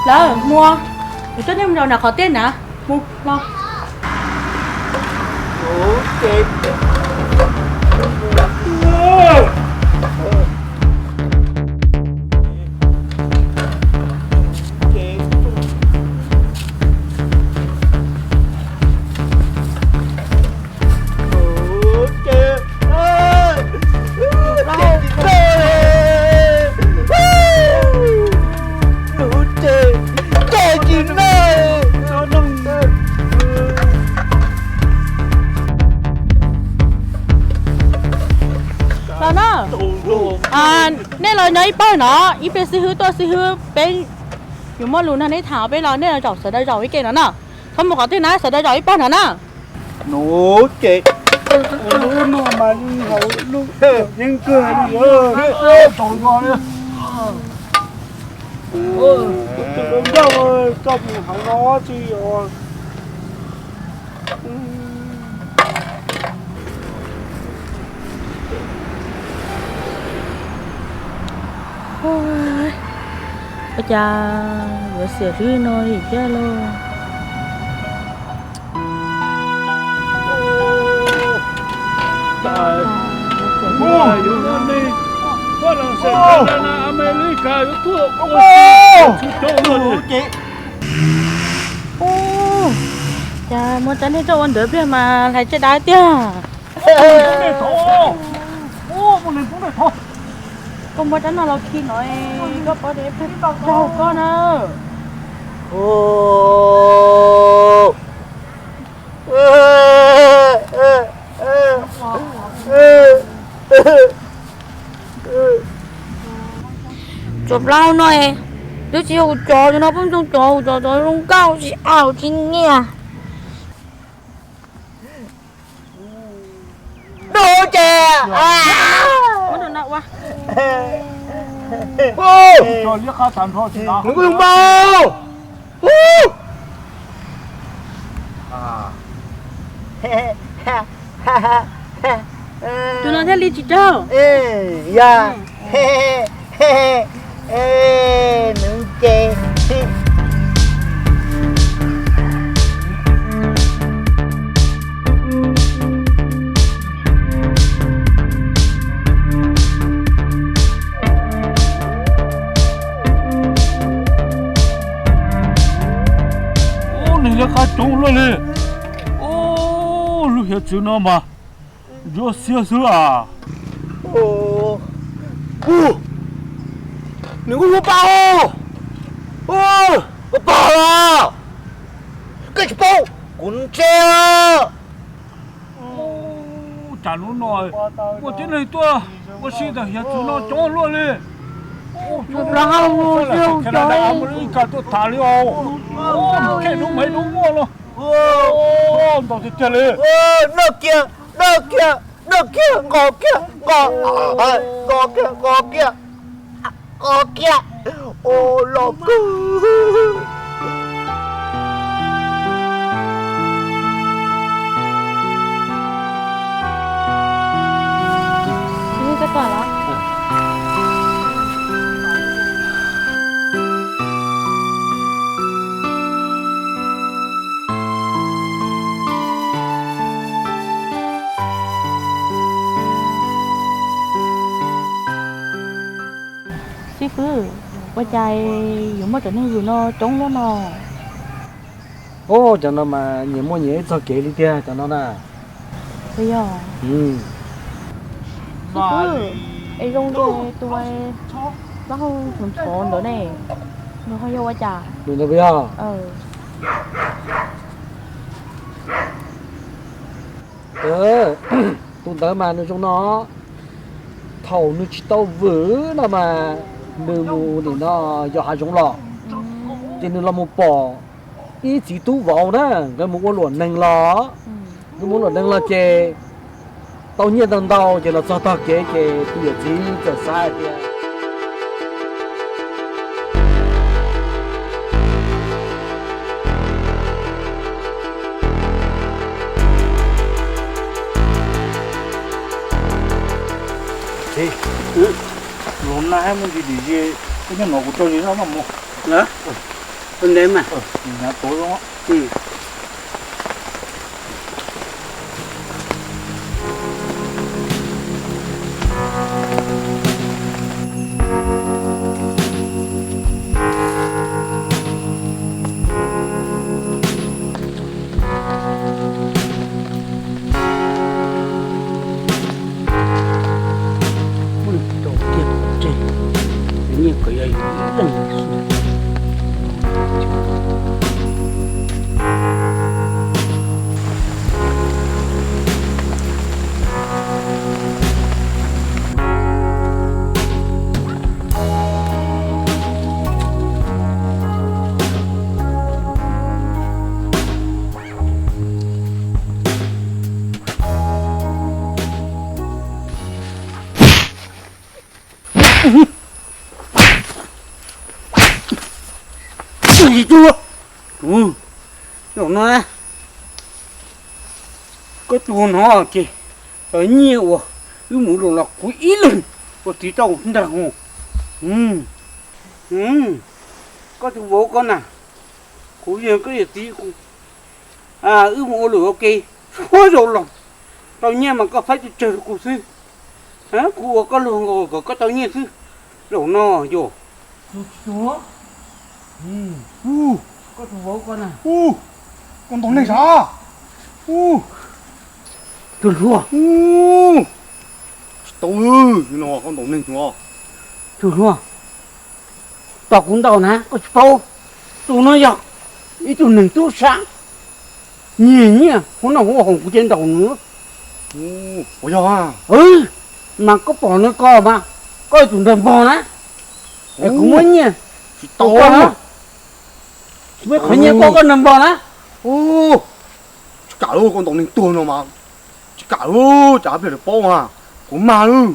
Lawv muab, kuv coj nej mus rau nram qhov tiaj na, mus los. Los na, nej los nyob ib pawg no, ib pliag xib hwb tuaj xib hwb peb yuav muaj lus nrog nej tham, peb los nej los zaum sawv daws zaum ib ke no na. Txhob mus qhov twg na, sawv daws zaum ib pawg no na. Nuv ces lub no mas lub yeeb kawg li, tau zoo li. Tus lub ncauj koj mus hauv no tsis yog. Ua cas yuav xiam hlwb no li thiab lauj? Cas muab rab niag coj ua ntawd pliag mas hlais tsaj dab tiag. Koj muab rab no los khi no, koj paub tias pheej raug koj na. Tsov plaub no, twb tsis yog kuv cov, cov no pheej zoo cov, kuv cov cov zoo nkauj tsis au tsis nyiam. Dub ces. Nws kuj zoo npau. Tus no thiaj li tsis raug. Yog. Nws ces. Ub, nws liab qab coob luaj li. Ub, lub hiav txwv no mas ntsuab xiab xwb as. Nws kuj yuav pab. Koj pom los? Koj tsis paub, kuv ntse. Cas lub no muaj tib neeg tuaj ua si ntawm hiav txwv no coob luaj li. Mus ib kas tuaj tas li os. Khe dub maiv dub muaj los. Ntau tiag tiag li. Noj kiag, noj kiag, noj kiag, nqos kiag, nqos, nqos kiag, nqos kiag, nqos kiag. Ua los kawg. Xib fwb, ua cas yuav muaj cov neeg vwm no coob luaj no? Ub, cov no mas nyias muaj nyias ib txoj kev li tiag cov no na. Yog. Xib fwb, es zoo li tus plaub hau ntxhov ntawd ne, nws ho yog ua cas? Nws ntawd puas yog? Tus ntawd mas nws zoo no, thaum nws tsis tau vwm no mas nws mus nim no yos hav zoov los, ces nws los mus pom ib txiv tub vauv na, nkawd mus ua luam neeg los, nkawd mus ua luam neeg los ces tau nyiaj ntau ntau ces los txog tog kev ces tus yawm txiv txawm xav hais tias Los nag hab muaj ntsis dim zis, koj nyob no kuv rau zis noj maj mus. Tus ntev mas. Muaj tau kiag pov tseg, nyiaj kom yog ib leeg xwb. Tus no, koj tus no ces nyiaj uas wb mus los los kuv ib leeg ua txiv tau ntag. Koj tus vauv ko na, kuv yog koj yawm txiv, wb mus ua luam ua ke txhua zaus los tau nyiaj mas koj faib tsawg tsawg rau kuv xwb. Kuv ua koj luag nkaus kom koj tau nyiaj xwb. Zaum no yog koj tus vauv ko na, koj ntaus neeg sav. Tus hluas, tsis tau, no koj ntaus neeg no. Tus hluas, tos kuv ntaus na, koj tsis paub, tus no yog ib tug neeg tub sab, nyiag nyiaj hauv noj hauv haus kuv thiaj ntaus nws. Ua yog, mas koj pom nws ko mas koj tus nrog npog na, es kuv muab nyiaj tsis tau koj na, muab qhov nyiaj koj, koj nrog npog na. Tsis kam, koj ntaus neeg tuag no mas tsis kam, cas pliag lawv paub mas kuv mag lawm.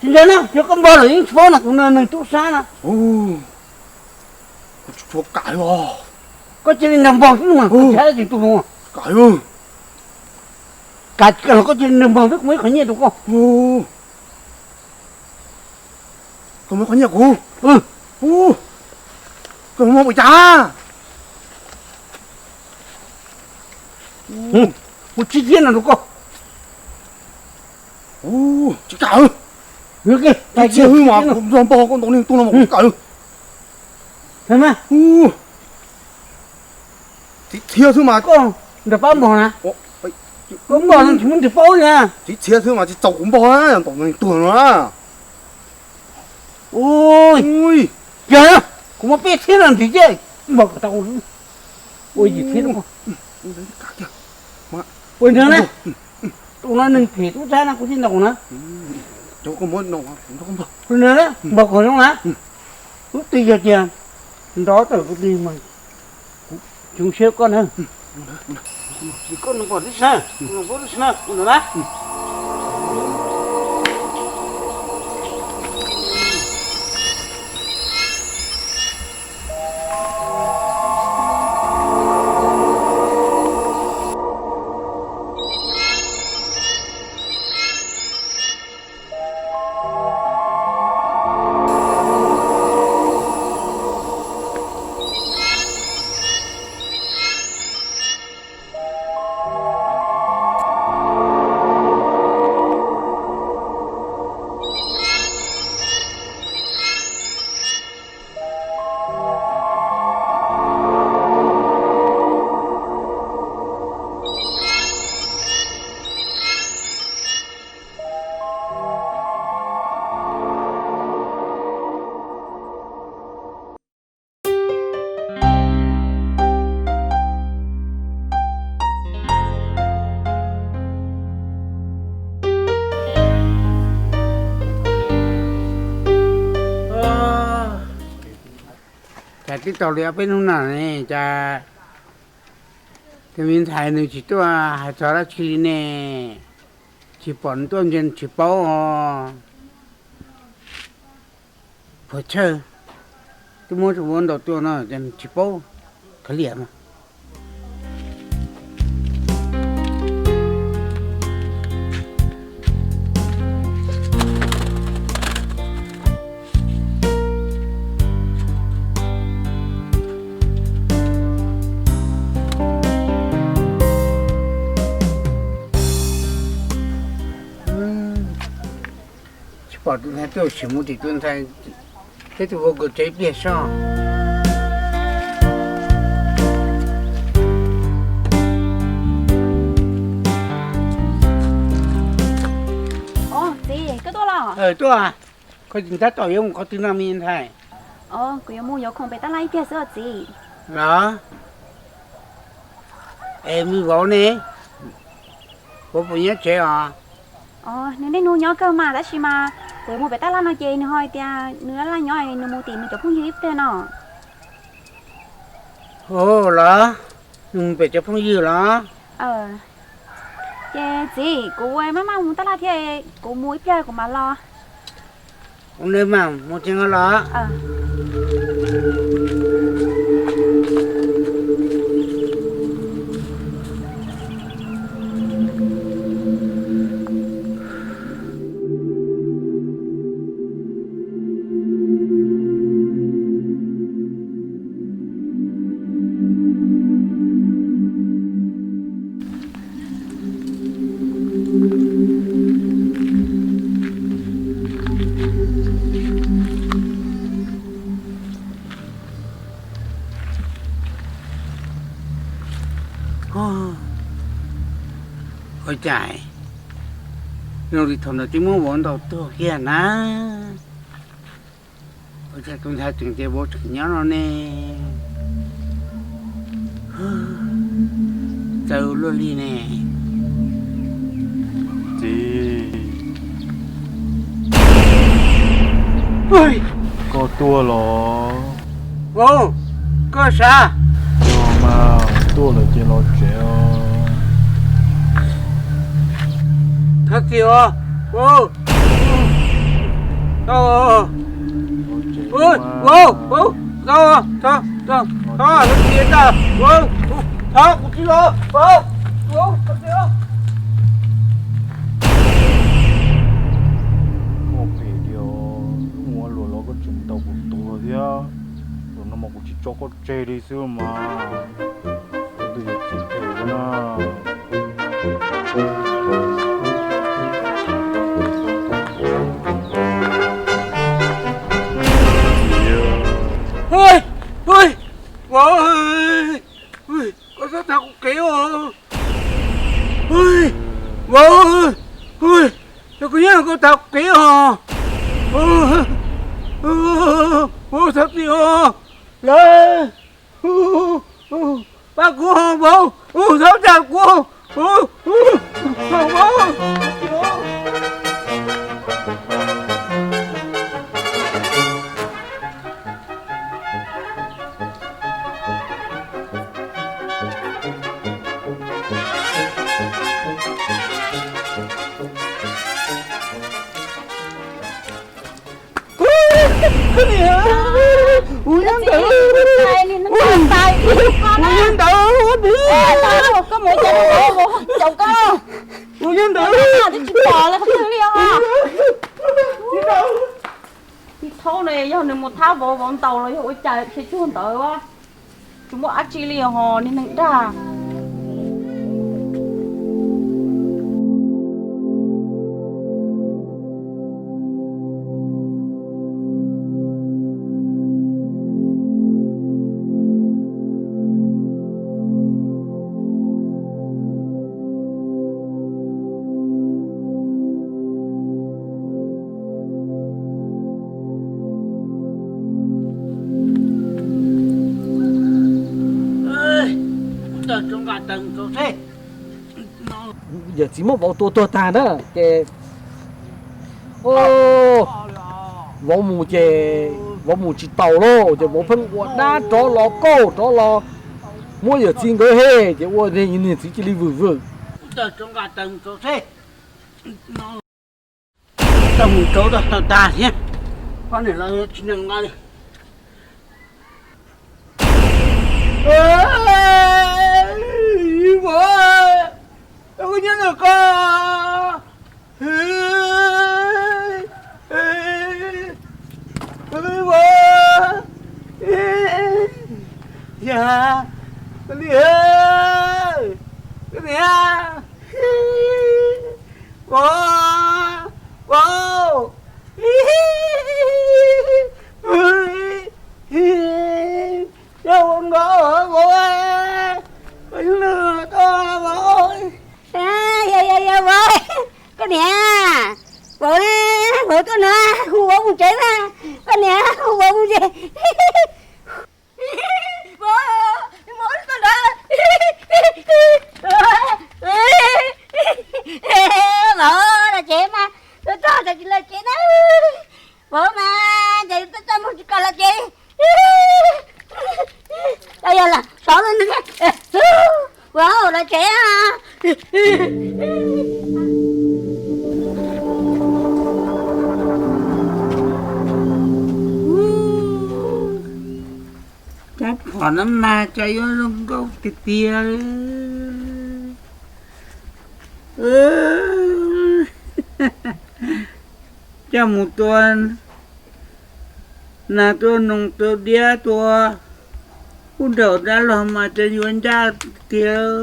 Tsis ntshai na, yog koj npog lawm yeej tsis paub no, kuv neeg tub sab na. Kuv tsis tshua kam os. Koj cia li nrog npog xwb mas, tsis hais tsis tu mus. Kam, kam tsis kam los koj cia li nrog npog xwb, kuv muab ib qhov nyiaj rau koj. Koj muab qhov nyiaj kuv, koj muab ua cas? Kuv tsib txhiab no rau koj. Tsis kam, tsib txhiab xwb mas kuv nrog npog, koj ntaus neeg tuag no mas kuv tsis kam. Tsib txhiab xwb mas koj nrog pab npog na. Koj npog no tsis muaj nws paub na. Tsib txhiab xwb mas tsis txaus kuv npog na, ntaus neeg tuag no na. Ui, yog, kuv muab peb txhiab no nrhiav ces npog kom tau ua yim txhiab. Ua ntawd na, tus no neeg phem tub sab na, kuv thiaj ntaus na. Ua ntawd na, npog kom zoo na. Lub twg yog tias nrov tawm kuv twg mas kuv tsis zoo siab koj na. Koj npog tib sab, npog tib sab na, ua ntawd na. Cas twb tau li ob peb hnub no ne, cas tus me ntxhais nws tsis tuaj hais txog dab tsi li ne? Tsis pom nws tuaj ntsia tsis paub os. Puas tsawg, twb muab tsuj vuab ntaus tuaj no tsis paub khav liam no. Pom tus ntxhais tuaj, sim mus tim tus ntxhais thiab tus vauv nkawd tsev ib pliag soj. Os, txiv, koj tuaj los? Tuaj. Koj tsis ntab tom yuav mus qhov twg no me ntxhais? Os, kuv yuav mus yuav khoom pem tab laj ib pliag xwb os txiv. Los, es me vauv ne? Vauv puas nyob tsev os? Os, nws niaj hnub nyob kawg mas, tab sis mas kuv yuav mus pem tab laj no ces nws ho hais tias nws laj laj nyob, nws mus tim nws cov phooj ywg ib pliag no. Ua los, nws mus pem cov phooj ywg los? Ces txiv, kuv maj maj mus tab laj thiab, kuv mus ib pliag kuv mam los. Ua li mas mus ces ho los. Ua cas zoo li thaum ntawd twb muab vauv ntaus tuag kiag na? Ua cas tus ntxhais tseem tias vauv tseem nyob no ne? Txawv luaj li ne. Txiv, koj tuaj los? Vauv, koj sav? Yog mas, tuaj lawm ces los tsev os. Thov txim os vauv. Vauv, vauv, thov, thov, thov, thov txim os vauv. Thov kuv tsis los vauv. Vauv, thov txim os. Koj phem tiag, hnub ua luam los koj tseem ntaus kuv tuag thiab. Zaum no mas kuv tsis tso koj tseg li xwb mas. Koj tus yawm txiv phem na. Vauv, koj txhob tham kuv qev os. Vauv, yog koj nyob koj tham kuv qev os. Vauv, thov txim os. Lawv, pab kuv os vauv, thov txim kuv, vauv. Ua li ntawd, ua li ntawd, ua li ntawd, ua li ntawd. Tib thaub no yog nws mus thab vauv, vauv ntaus los yog ua cas thiaj cuag ntawd. Tsis muaj dab tsi li ho niag neeg dag. Yawm txiv muab vauv tua tuag tag na ces vauv mus ces vauv mus tsis taus lauj, ces vauv pheej ua dab rov los kauj rov los muab yawm txiv nkawd hem ces ua niag txiv cia li vwm vwm. Tau mus rauv tau tag thiab, pab niam los tsis nco nqa li. Vauv, koj nyob ntawm ko. Vauv, yog li, koj niam, vauv, vauv. Koj na, hu vauv mus tsev na, koj niam, hu vauv mus tsev. Vauv, vauv, koj na. Vauv, los tsev mas, tuaj txog ces tsis los tsev na. Vauv mas, ces tuaj txog mus tsis kom los tsev. Yog los sov los, vauv, los tsev. Cov phom no mas cas yuav zoo nkauj tiag tiag li. Coj mus tua nas, tua noog, tua diab, tua ub nraum dab laug mas cas yuav ncaj tiag.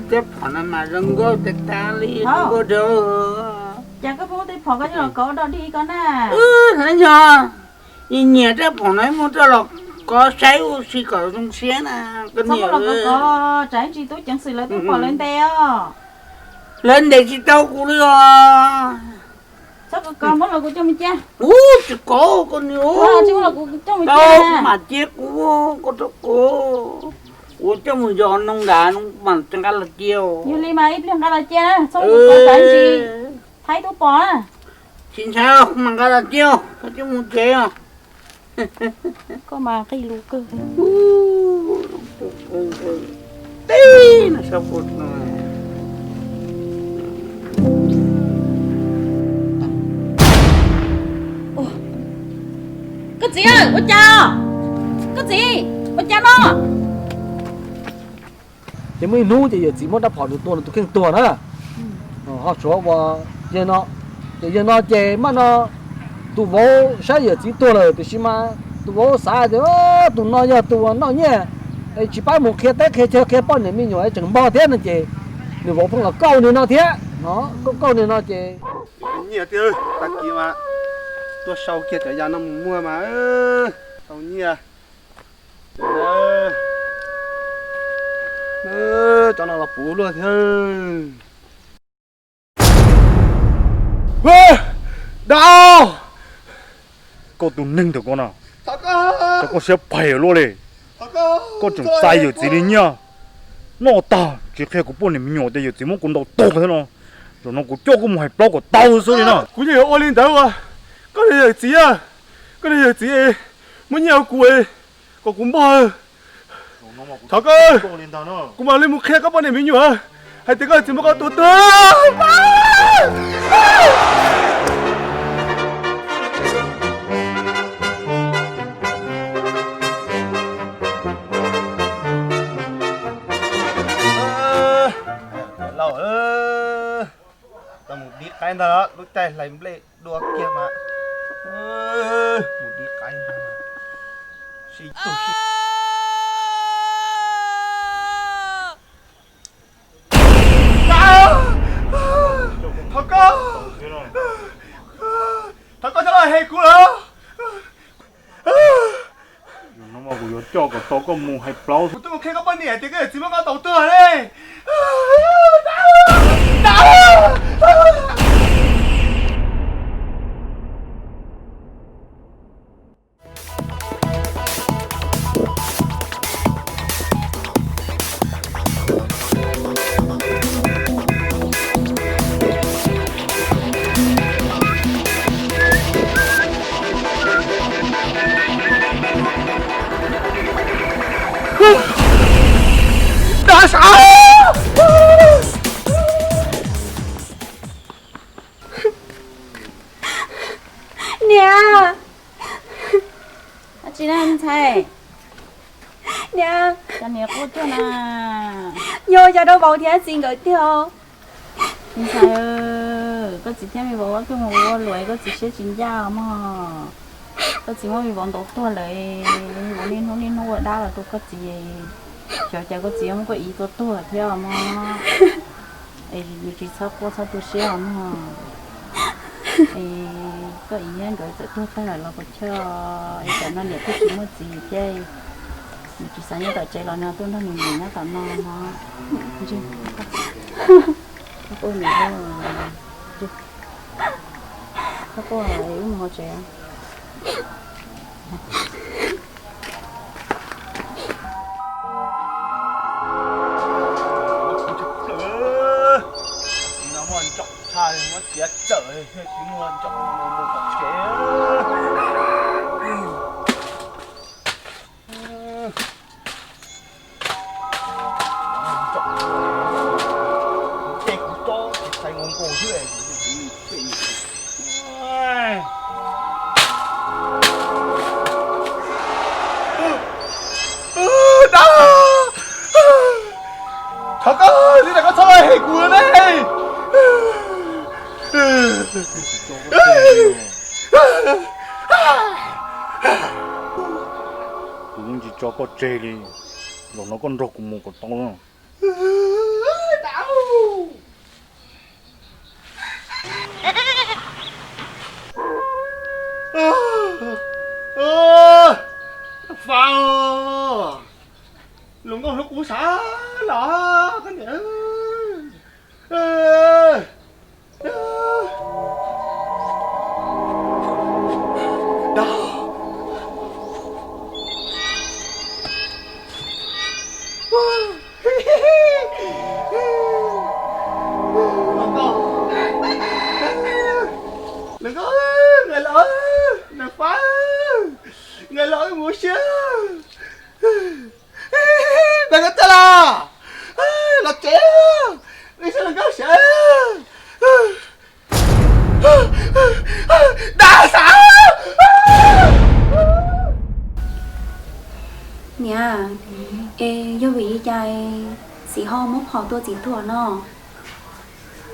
Cov phom no mas zoo nkauj tas tas li, zoo nkauj rau. Cas koj pheej ua tej phom koj coj los kov do dig koj na? Hnov yog nyiam nyiam tej phom no muab coj los kov saib ua si kom zoo siab na. Koj niam, tsam tsis tub ceev xwm lawv tub pom lawv ntes os. Lawv ntes tsis tau kuv li os. Txhob kov, muab los kuv coj mus cia. Ub, tsis kov koj niam. Tsis muab los kuv coj mus cia. Tau, mam cia kuv, koj rau kuv. Kuv coj mus yos noog nrad, noog mam nqa los cia. Yog li mas ib pliag nqa los cia, txhob mus kov tsam tsis thaib tub pom na. Tsis ntshai, kuv mam nqa los cia, koj coj mus tsev os. Koj mas qij lus kawg. Tib no sab pus no. Koj txiv, ua cas? Koj txiv, ua cas no? Ces muaj ib hnub ces yawm txiv muab rab phom nws tua nws tus kheej tuag na. Ho suav ua yawg no, ces yawg no ces maj no tus vauv saib yawm txiv tuag lawm tiam sis mas tus vauv xav tias tus no yog tus uas noj nyiaj es tsis pab mus qhia teb qhia chaw qhia poj niam me nyuam es tseem npog thiab no ces nws vauv pheej los kauj nws no thiab no, kauj kauj nws no ces nyiaj tiag, tag kis mas tuaj sau kiag cov yam no mus muag mas tau nyiaj. Cov no los puv luaj thiab. Dab, koj tus neeg ntawm koj no, koj siab phem luaj li. Koj tseem txais yawm txiv li nyiaj, noj tag tsis qhia kuv poj niam me nyuam tias yawm txiv muab kuv ntaus tuag thiab no. Zaum no kuv coj koj mus hais plaub kom tau xwb li no. Kuv yeej yuav ua li ntawd as. Koj niag yawm txiv, koj niag yawm txiv muab nyiaj rau kuv kom kuv npog. Thov koj, kuv mam li mus qhia koj poj niam me nyuam hais tias koj txiv muab koj tua tuag. Lauj, tau mus dib qaib ntag, lub caij hlais nplej dua kiag mas mus dib qaib ntag. Sib tug sib Thov koj, thov koj coj los hais kuv los. Kuv yuav coj kom tau koj mus hais plaub. Kuv tuaj mus qhia koj poj niam tias koj yawm txiv muab koj ntaus tuag li. Dab sab. Niam. Dab tsi na me ntxhais? Niam, cas niam quaj cuag na? Yog ua cas rau vauv thiab txiv nkawd tiag? Me ntxhais, koj txiv thiab me vauv tuaj mus ua luam, koj txiv siab tsis ncaj mog. Koj txiv muab me vauv ntaus tuag lawm, me vauv niaj hnub niaj hnub ua dab los rau koj txiv. Xyov cas koj txiv muab koj txiv tua tuag thiab mog. Es nws tsis txhob quaj txhob tu siab os mog. Es koj txiv thiab nkawd txawm tuag tag lawm los puas chawj, es tam no niam twb tsis muaj txiv thiab, nws tsis xav nyob tom tsev los nws tuaj nrog nws niam nyob tom no no. Ntsej, koj quaj nws, koj quaj wb mus hauv tsev. Thov koj, li ntawd koj txhob hem kuv ne. Kuv yeej tsis tso koj tseg li, zaum no koj nrog kuv mus kom tau. Fab, luag nkauj hlub kuv sab los koj niam. Luag nkauj, luag nkauj, nkauj los, nais fab, nkauj los wb mus siab. Nais nkauj txawj los, los tsev, wb sab luag nkauj siab. Dab xav. Niam, es yog vim li cas txiv ho muab phom tua txiv tuag no?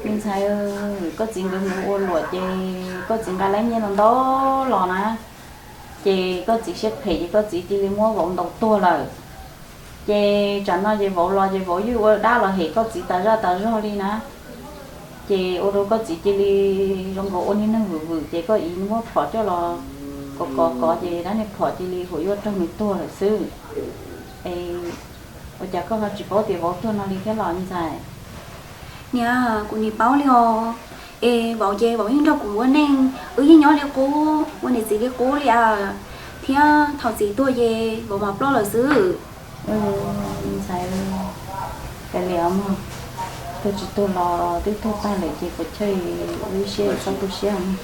Me ntxhais, koj txiv nkawd mus ua luam ces koj txiv nqa lab nyiaj ntau ntau los na, ces koj txiv siab phem ces koj txiv cia li muab vauv ntaus tuag lawm. Ces tsam no ces vauv los ces vauv yeej ua dab los hem koj txiv tas zaj tas zog li na. Ces ua rau koj txiv cia li zoo nkaus ua niag neeg vwm vwm ces koj txiv muab phom coj los kov kov kov ces dab niag phom cia li huam yuaj raug nws tuag lawm xwb. Es ua cas koj ho tsis paub tias vauv tuag no li thiab los me ntxhais? Niam, kuv nim paub li os. Es vauv ces vauv yeej nrog kuv ua neej, wb yeej nyob li qub, ua niam txiv li qub li as. Thiab thaum txiv tuag ces vauv mam ploj lawm xwb. Me ntxhais, kav liam mog, tuag tsis tuag los twb tuag tag lawm ces puas chawj, ua ib siab txhob tu siab mog.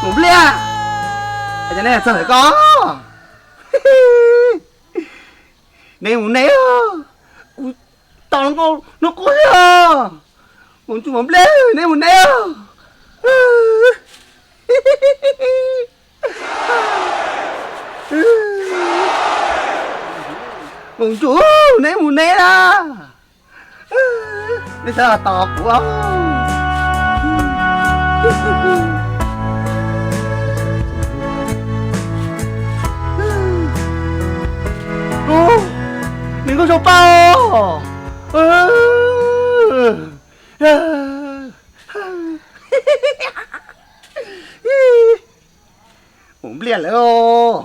Mus npliaj, cov nej txog lawm koj. Neb mus neb, kuv tos nkauj hnub qub thiab. Mus ntsuj mus npliaj, neb mus neb. Mus ntsuj, neb mus neb na. Nej txhob tos kuv. Nws nkauj zoo paj. Mus npliaj lawm.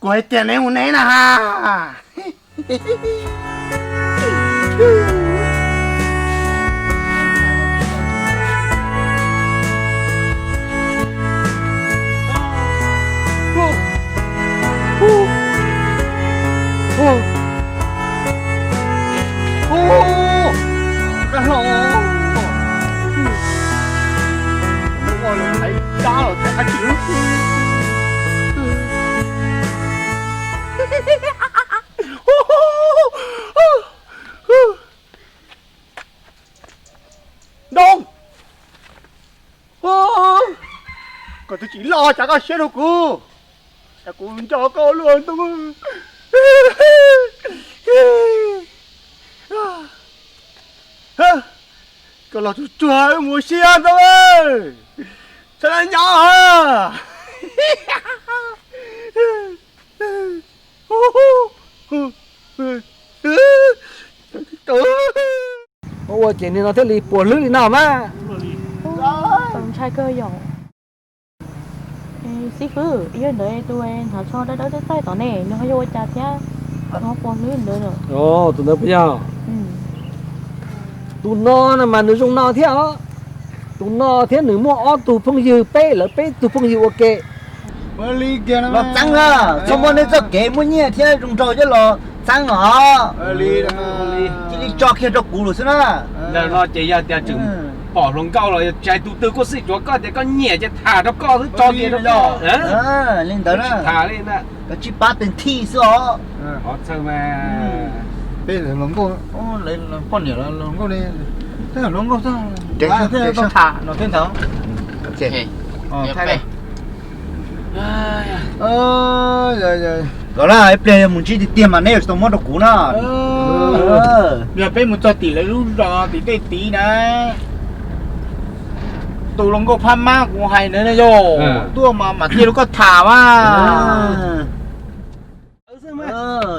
Kuv hais tias neb mus neb na ha. Koj twb tsis loj cas koj siab rau kuv, cas kuv nco koj luaj ntag. Koj los tsuag tsuag mus siab ntag, txhob nyob. Ua ces nim no thiaj li puas hlwb li no mas. Txaus ntshai kawg yom. Xib fwb, yog ntawd tus hnav tsho dawb dawb txaij txaij tod ne, nws ho yog ua cas thiab ho puas hlwb ntawd? Tus ntawd puas yog? Tus no na mas nws zoo no thiab os. Tus no thiab nws muaj ob tug phooj ywg, peb lawv peb tug phooj ywg ua ke. Los txeeb na, txhob muab nej txoj kev muaj nyiaj thiab zoo nraug coj los txeeb os. Cia li tso kiag rau kuv lawm xwb na. Ntawm no ces yog tias tseem pom hluas nkauj los yog tsis hais tus twg kuj xij tsuav koj tias koj nyiam ces tham rau koj xwb, tso kiag rau koj. Li ntawd na, koj tsis pab tes thij xwb os. Qhov txhawj mas peb hluas nkauj, poj niam hluas nkauj li, hluas nkauj tau tham no thiab ntawd. Los na, ib pliag yog mus ntsib tiag tiag mas neb yuav tsis tau muab rau kuv na. Yog peb mus txog tim lawv lub zos tim tej tid na, tus hluas nkauj phab mab kuv hais ntawd na yog, tuaj mas mam thiaj li koj tham mas.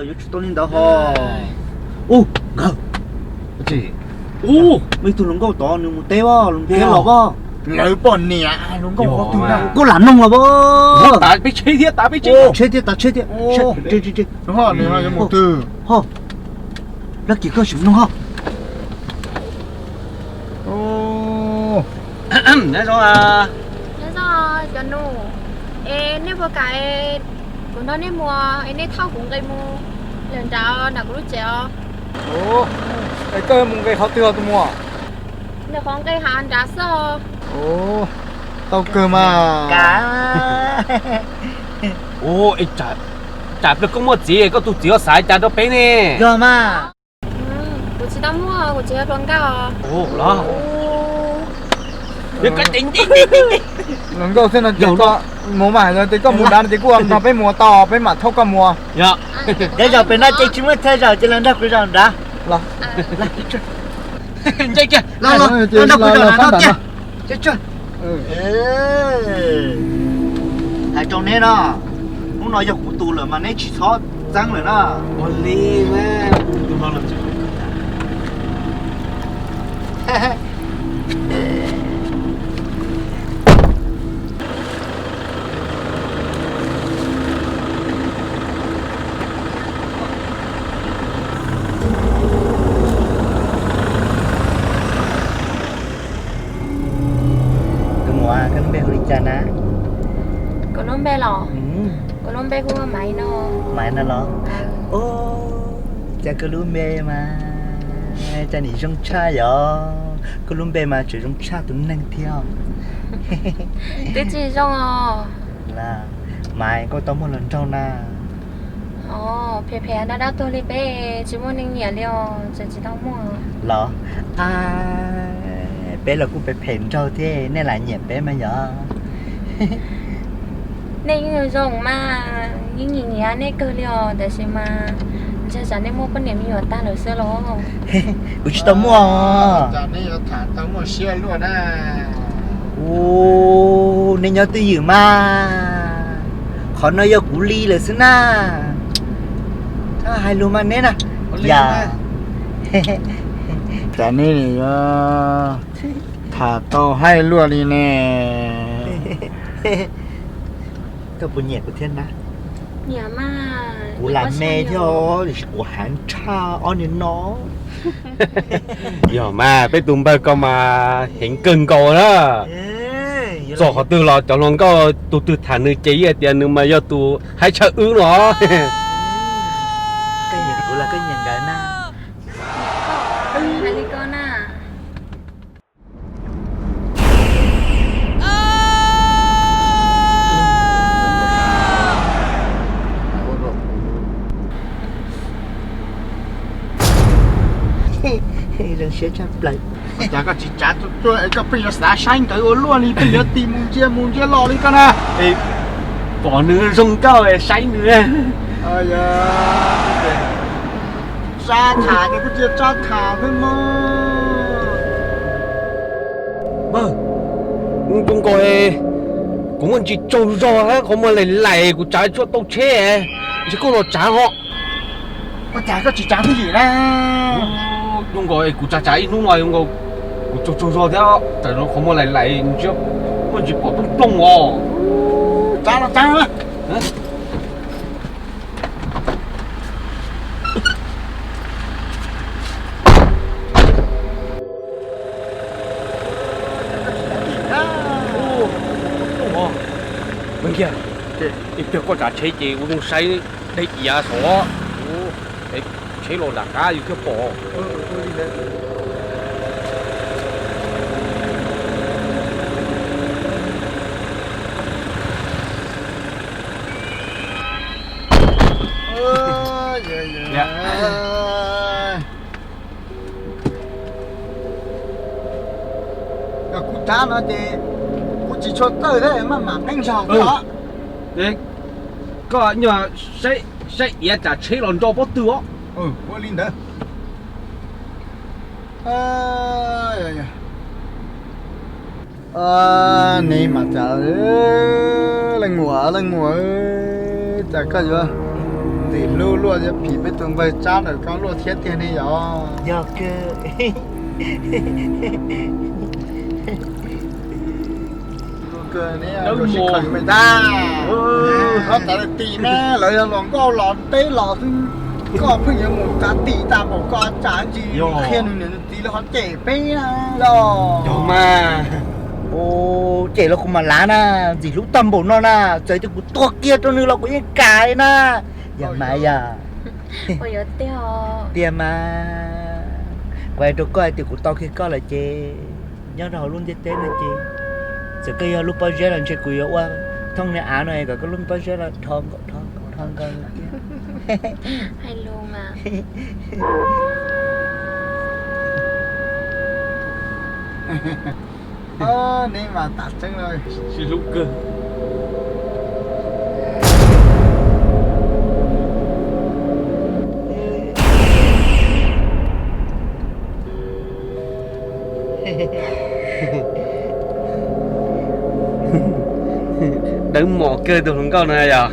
Yuav tsum tau li ntawd ho. Ub, nkawd, muaj ib tug hluas nkauj tod nws mus teb os, hluas nkauj los os. Lawv poj niam hluas nkauj, koj lam noog los os. Tav peb tsheb thiab, tav peb tsheb, tsheb thiab, tav tsheb thiab. Ho, Laj Kiv, koj sim noog ho. Nyob zoo, nyob zoo cov nus. Es nej puas kam kuv nrog nej mus es nej thauj kuv nqis mus lawm nrad nram kuv lub tsev os? Es koj mus nqis qhov twg os tus muam? Nws qhov nqis hav nrad xwb os. Tau kawg mas. Tsam pliag koj muaj txiv, koj tus txiv ua xav cas rau peb ne? Yog mas. Kuv tsis tau muaj, kuv tsis yog hluas nkauj. Los, hluas nkauj xwb no ces koj mus mas, yog tias koj mus nrad no ces kuj nrog peb mus tau, peb mam thauj koj mus. Yog, yog pem no ces tsis muaj thaj zaum ces los nrog kuv zaum nrad. Los, nce kiag, los nrog kuv zaum nrad no kiag. Hais rau neb no, hnub no yog kuv tus lawm mas neb tsis txhob txeeb lawm na. Ua li, tus no los tsis Tus muam, koj lub npe hu li cas na? Kuv lub npe los? Kuv lub npe hu ua Maiv no. Maiv no los? Cas koj lub npe mas cas nim zoo tshaj yom? Koj lub npe mas tseem zoo tshaj tus neeg thiab. Twb tsis zoo os. Maiv, koj tau muaj hluas nraug na? Phem phem dab dab tuag li peb tsis muaj neeg nyiam li os, tseem tsis tau muaj. Los, peb los kuj phem phem nraug thiab nej lam nyiam peb mas yom. Nej yeej zoo mas, yeej nyiam nyiam nej kawg li os, tab sis mas ntshe tsam nej muaj poj niam me nyuam tag lawm xwb los. Kuv tsis tau muaj. Ua, nej nyob twj ywm mas, qhov no yog kuv li lawm xwb na. Txhob hais lus mas neb na. Yam, cas nej yuav tham tau haij luaj li ne? Koj puas nyiam kuv thiab na? Kuv lam me thiab, tiam sis kuv heev tshaj ob niag no. Yog mas, peb tus npawg koj mas heev kawg nkaus na. Txog qhov twg los cov hluas nkauj tus twg tham nws ces yeej tias nws mas yog tus haib tshaj wb no. Koj nyiam kuv los koj nyiam nkawd na? Hais li ko na. Zoo Tshaj plaws. Cas koj tsis tsav tuaj tuaj es koj pheej yuav xav saib nkawd ua luaj li, pheej yuav tig mus ntsia mus ntsia los li koj na. Pom nws zoo nkauj saib nws. Tsa tham ces kuj tsis tsa tham xwb mog. Npawg, zoo nkaus kuv muaj ntsis tsaug zog thiab qhov muag laim laim kuv tsav tsuam tau tsheb, ntshe koj los tsav ho. Ua cas koj tsis tsav thiaj yim na? Zoo nkaus kuv tsav tsav ib hnub no zoo nkaus kuv tsaug tsaug zog thiab, tawm qhov muag laim laim ntshe muaj ntsis pom plooj plooj os. Tsav los tsav. Ib pliag koj tsav tsheb ces ua zoo saib dej iav saum, tsheb los nram qab yus thiaj pom. Yog kuv tsav no ces kuv tsis tshua txawj thiab, maj mam qeeb zog xwb os. Koj nyuag saib, saib iav tsam tsheb los nro pob tw os. Ua li ntawd. Neb mas cas, leej muam, leej muam, cas koj yuav ntxim hlub luaj yuav phim peb tus npawg Tsab ntawm koj luaj thiab tiag ne yom? Yog kawg. Neb tsis kheev me tag, koj txav tim ne, lawv yog los nkauj los teb los xwb, koj pheej yuav mus txav tim tag npaum koj, tsam ntsis qhia nws niam nws txiv lawv ho cem peb na los. Cem los kuv mam lav na, ntxim hlub tag npaum no na, txawm tias kuv tua kiag rau nws los kuv yeej kam li na. Yog mas yog. Tiag mas, kuv hais rau koj hais tias kuv tau kiag koj lawm ces nyob rau hauv lub ntiaj teb no ces txawm koj yog lub pob zeb los ntshe kuv yuav ua thooj niag av no kom koj lub pob zeb los dhos nkaus dhos nkaus dhos nkaus tiag. Neb mas tas tseeb lawm. Sib hlub kawg. Dawb mos kawg tus hluas nkauj no yog.